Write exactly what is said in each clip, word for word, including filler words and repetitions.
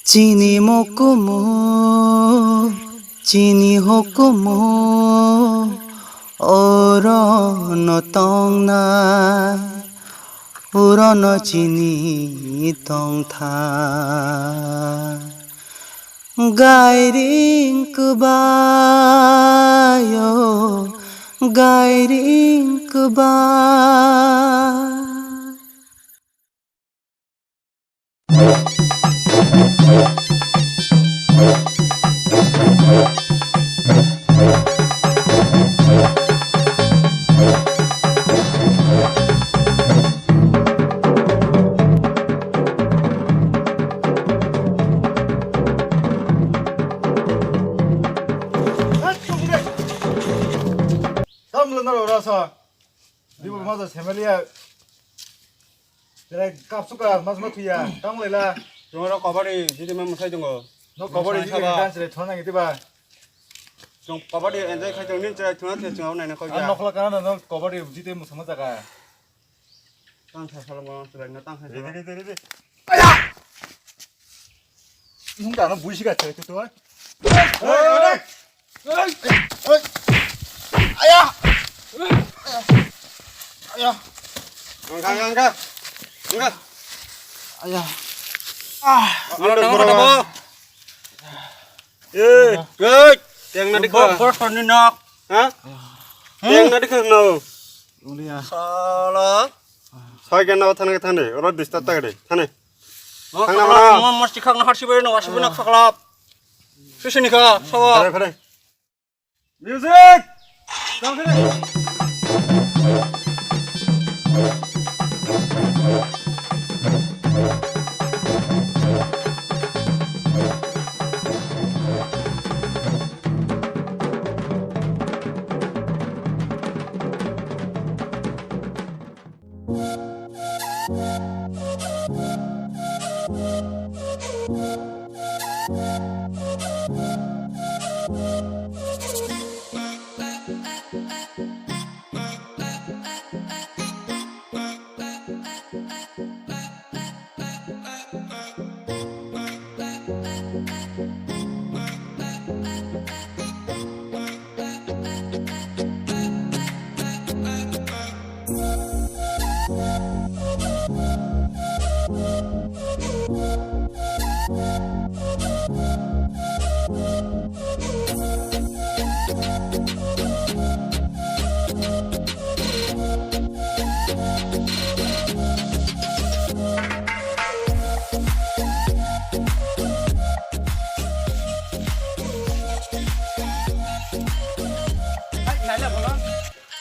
Chini mokumu, chini hukumu, oro no tongnai, oro no chini tongthai. Gairing kwbaio, gairing kwbai. Tamle naro rasa. Dibo maza semelia. Jere kapsuka mas ma thuya. Tang lela. Chungra kabaddi jiti ma musai dungo. No kabaddi jiti saba. Dance re thona ngiti ba. Chung kabaddi enjoy khai chung nin chai thuna the chung nai na koi. An nokla kana no kabaddi jiti musama jaga. Tang sa sala mo chai na tang sa. Re re re re. Aya! Nung dano buisi ka chai tu tu. Oi, oi, oi. Oi. Aya. Aya. Angka, angka, angka. Angka. Aya. Ah. Angka, angka, angka. Eh, eh, teng na dikha. Bor, bor, sonni nok. Ha? Teng na dikha no. Ulia. Sala. Sai ke na thane thane. Oro disturb ta gede. Thane. Thang na mana? Mo masti khak na harsi bai no, asi bai no khaklap. Sisi ni kha, sawa. Phare, phare. Music!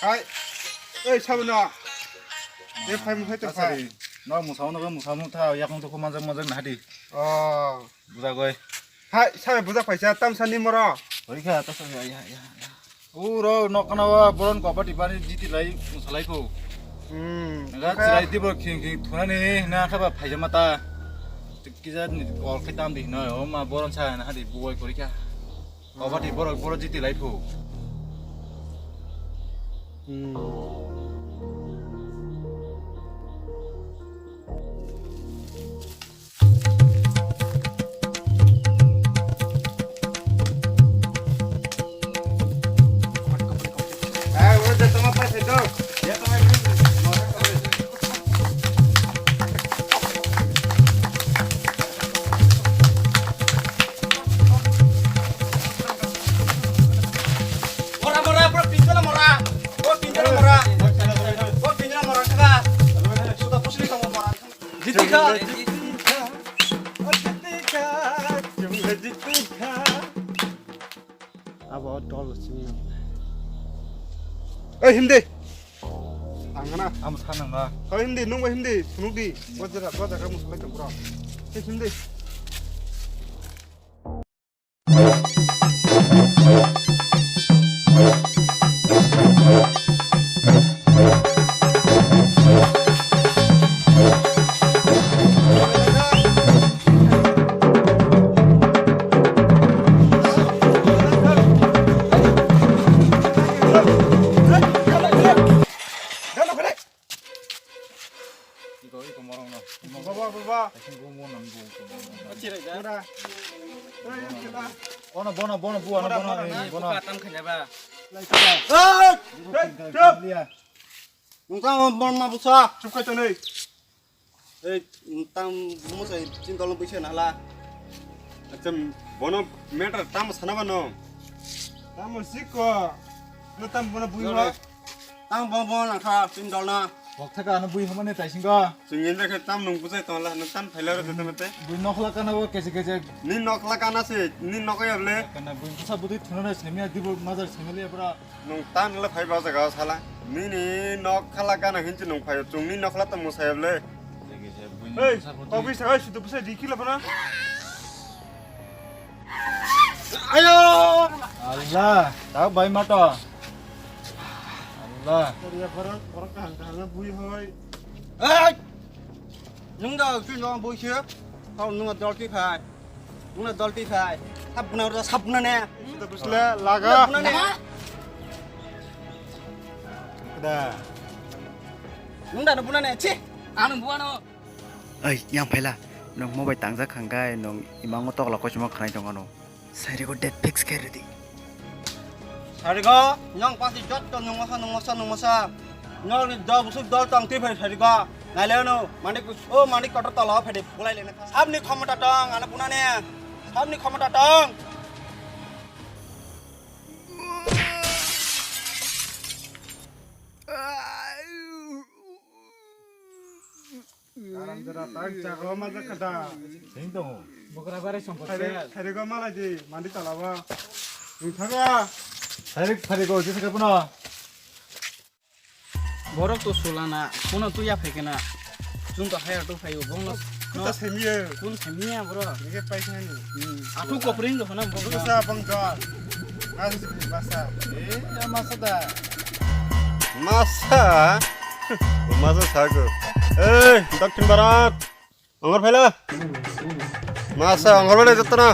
Hai, ei, sabuna. Ei, phai, phai, to phai. Asari, no, musao, no, musao, no, tha, yakung, to, manjak, manjak, na, di. Oh. Bujak, oi. Hai, sabe bujak paisa, tam sani moro. Oi, kha, ta, sa, ya, ya, ya, ya. Uro, no, kana, wa, boron, ko, bati, bani, jiti, lai, musalai, ko. Hmm. Nga, kha. Chilai, di, boro, khing, khing, thunani, na, kha, ba, phaija, mata. Kija, ni, ol, khe, tam, di, no, o, ma, boron, sa, na, di, buoi, kori, kha. Obati borok, borok jiti lai phu. Hmm. Mora, mora, bro, pinjala mora. Bro, pinjala mora. Bro, pinjala mora, kaka. Sudah pusri kamu mora. Jitika. Jitika. Jitika. Jitika. Abo dol sini. Eh, Hindi. Tangana. Amo thanang na. Hoi, Hindi, nung ba Hindi, sunuk di. Bo jaga, bo jaga musulai tong bro. Hey, Hindi. Iko, iko morong no. Baba, baba. Asin go mo nang go. Bono, bono, bono, bono, bono, eh, bono. Tam khaina ba. Hey! Hey! Hey! Nung tamo borma busa. Chup khai tonwi. Ei, tang bumo sai chin tolong buisa nala. Acha, bono matter tamo sana bano. Tamo siko. No tam bono bui ho. Tang bong bong nang kha chin dol na. Bok thaka ano bui hamani tai singo. Chwng inda khe tam nung bujai tongla, nung tam phaila ro jete mate. Bui nokla kana bo kese kese. Ni nokla kana se, ni nokya ble. Kana bui busa budui thuna na sini mi dibo mazar sini le bra. Nung tan le phai ba jaga sala. Nini nok khala kana hinchi nung phai. Chwng ni nokla ta musai ble. Hey, kok bisa, hey, situ bisa dikila bana. Ayo! Allah, tau bai mata. Allah. Tadi ya, borok, borok kahang kahang bui hoi. Hey! Nung da, tu nong bui sih. Kau nung dol ti phai. Buna dol ti phai. Sab buna ro, sab buna ne. Sita busle laga. Buna ne. Da. Nung da no buna ne. Chi. Ano buano. Oi, yang phaila. Nung mobile tangjak khangkai nung imango tokla kochma khanai tong ano. Sairigo date fix khe ready. Sarigo, nyong pasi jotto nungmasa, nungmasa, nungmasa. Nyong ni dol busuk dol tong twi phai sarigo. Naile no, manik, o manik kotor tolo phai de bulai lena. Sabni khomota tong, ana punane. Sabni khomota tong. Aram jora tak jago ma jakada. Sing tongo. Bokra bare songkot. Thari, thari go malai di, mandi talaba. Nung thaga. Thari, thari go, jisa ka puno. Borok to sulana, puno tu ya phaikena. Chwng to haya to phaio, bongno. Kuta semiye. Kun semiya, bro. Nike paisani. Hmm. Athu kopring do khana, bro. Kuta sa bang jor. Nasi basa. Eh, ya masa da. Masa? Masa sago. Eh, Dakshin Bharat. Ongor phaila. Masa ongor phaila jotono.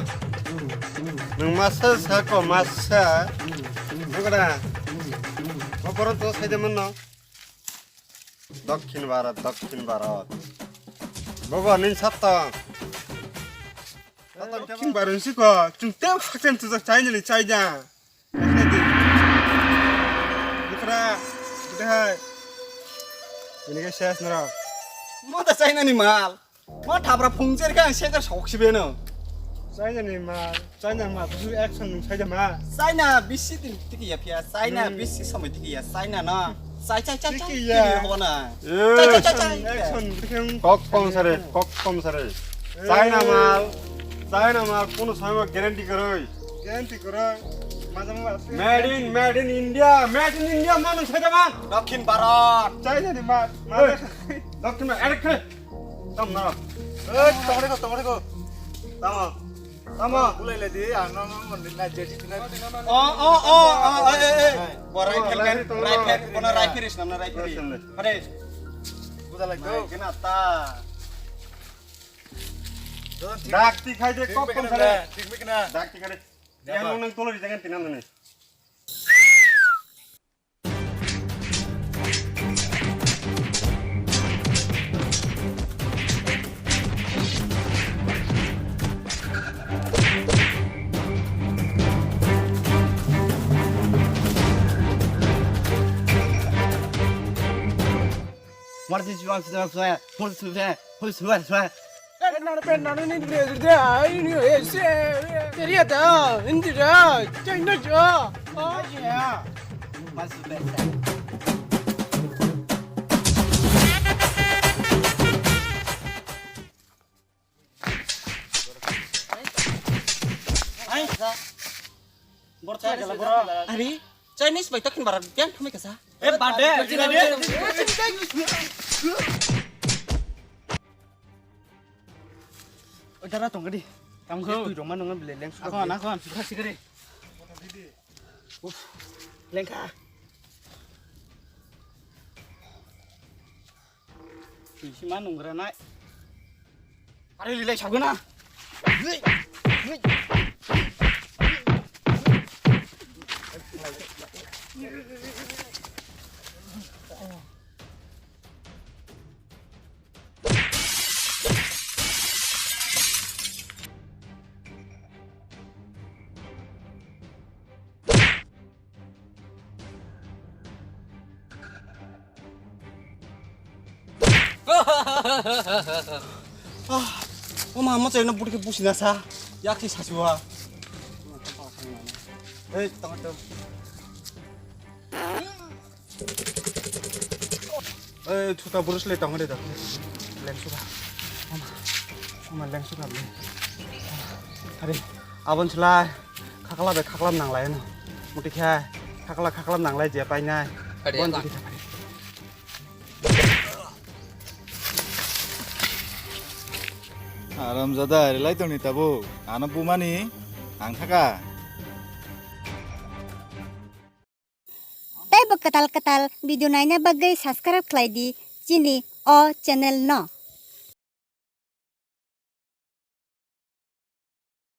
Nung masa sako masa. Nung kada. Bo borok to saide manno. Dakshin Bharat, Dakshin Bharat. Bogo nin satta. Dakshin Bharat siko. Chungte fakten tujak chainani chaija. Bukra, budahai. Ini ke ses nara. Mo ta China ni mal. Mo thapra phungcher kha ang sengkar sok sibe no. China ni mal, China mal, tu action nung sai ma. China bisi din tiki ya pia, China Hmm. bisi samai tiki ya, China na. Chai chai chai chai. Tiki ya. Tiki ho na. Eh. Chai chai chai chai. Action, action. Kok kom sare, kok kom sare. Eh. China mal, China mal, kono samai guarantee koroi. Guarantee koroi. Maja ma. Made in, made in India, made in India, manu sai ma. Dakshin Bharat. China ni mal, mal. Eh. Dakshin mal, adik khe. Tam na. Eh, tomare ko, tomare ko. Tamo. Tamo. Bulai le di, ano no mon na je di na. Oh, oh, oh, oh, eh, eh, eh. Bo rifle kan, rifle, kono rifle is namna rifle. Hade. Buda lai to. Kena ta. Dak ti khai de kok kom sare. Tik mik na. Dak ti khai de. Yang nang tolo di jangan tinam ni. Emergency one seven seven, police seven, police seven seven. Eh, nana pen, nana ni dre dre, ai ni, eh, se, eh, teriya da, hindi da, China ja. Ah. Mas besa. Ai. Borok Chinese gala borok. Ari, Chinese bai Dakshin Bharat yang thamai kasa. Eh, bade. Oi, dara tong gadi. Tong kho. Tui roma nong bile leng suka. Akon, akon, suka sikari. Uf, lengkha. Twi sima nungra nai. Are lilai sagona. Ah, o ma, mo chaino buti khe busi na sa. Yak si sasiwa. Ei, tong tong. Ei, thuta burus le tong re da. Leng suka. Ama, ama leng suka le. Are, abon chulai. Khakla be khaklam nanglai no. Muti khe khakla khaklam nanglai je painai. Are, bon ba. Jodi khe. Aramjada, relai tongni tabuk. Ano bumani, ang thaka. Tei bo kwtal kwtal video naina bagwi subscribe khlai di chini o channel no.